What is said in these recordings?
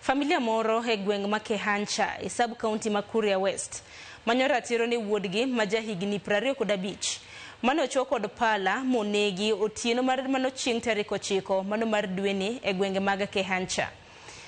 Familia moro e gweng' ma Kehancha e sub county ma Kuria West manyo ratiro ne wuodgi ma ja higni 25 mane ochwo kod pala monegi otieno mar mano chieng' tarik 9 mano mar dweni e gwenge mag Kehancha.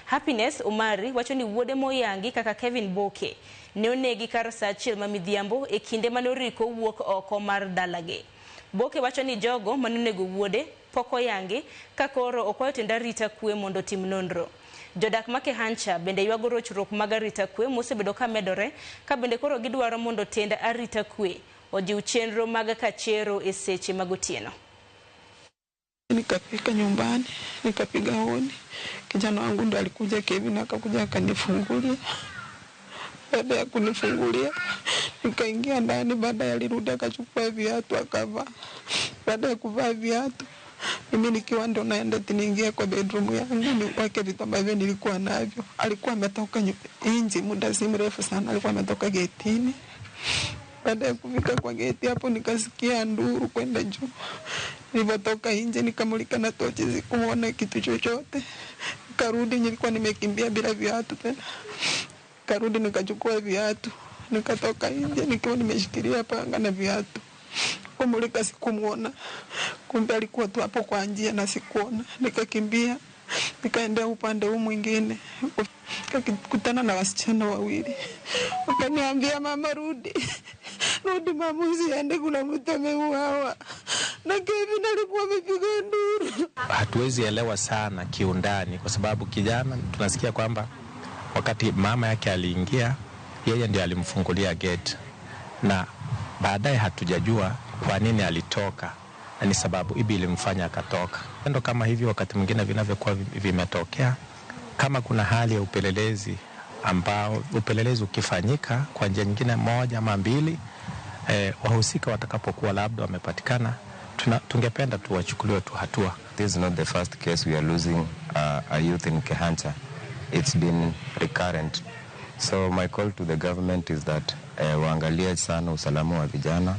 Happiness Omari wacho ni wuode moyangi kaka Kevin Boke ne onegi kar saa 1 ma midhiambo e kinde mane oriko wuok oko mar dalagi. Boke wacho ni jogo mane onego wuode pok oyangi ka koro okwayo tend arita kwe mondo otim nonro. Jodak ma Kehancha bende ywago rochruok mag arita kwe mosebedo ka medore ka bende koro gidwaro mondo tend arita kwe ojiw chenro mag kachero e seche mag otieno. Nikafika nyumbani, nikapiga honi. Kijana wangu ndo alikuja Kevin, akakuja akanifungulia. Baada ya kunifungulia, nikaingia ndani. Baada ya alirudi akachukua viatu akavaa. Baada ya kuvaa viatu, mimi nikiwa ndo naenda eti niingie kwa bedroom yangu niweke vitu ambavyo nilikuwa navyo. Alikuwa ametoka nje muda si mrefu sana, alikuwa ametoka getini. Baada ya kufika kwa geti hapo nikasikia nduru kwenda juu. Nilipotoka nje nikamulika na tochi, sikuona kitu chochote. Nikarudi, nilikuwa nimekimbia bila viatu tena. Karudi nikachukua viatu, nikatoka nje nikiwa nimeshikilia panga na viatu. Kumulika sikumuona, kumbe alikuwa tu hapo kwa njia na sikuona. Nikakimbia nikaendea upande huu mwingine, nikakutana na wasichana wawili, wakaniambia mama, rudi rudi, mama, usiende, kuna mtu ameuawa. Na Kevin alikuwa amepiga nduru. Hatuwezi elewa sana kiundani kwa sababu kijana tunasikia kwamba wakati mama yake aliingia, yeye ndiye alimfungulia gate, na baadaye hatujajua kwa nini alitoka na ni sababu ipi ilimfanya akatoka. Tendo kama hivi wakati mwingine vinavyokuwa vimetokea, kama kuna hali ya upelelezi ambao upelelezi ukifanyika kwa njia nyingine moja ama mbili, wahusika watakapokuwa labda wamepatikana, tungependa tuwachukuliwe tu hatua. This is not the first case we are losing a youth in Kehancha. It's been recurrent. So my call to the government is that waangalie sana usalama wa vijana.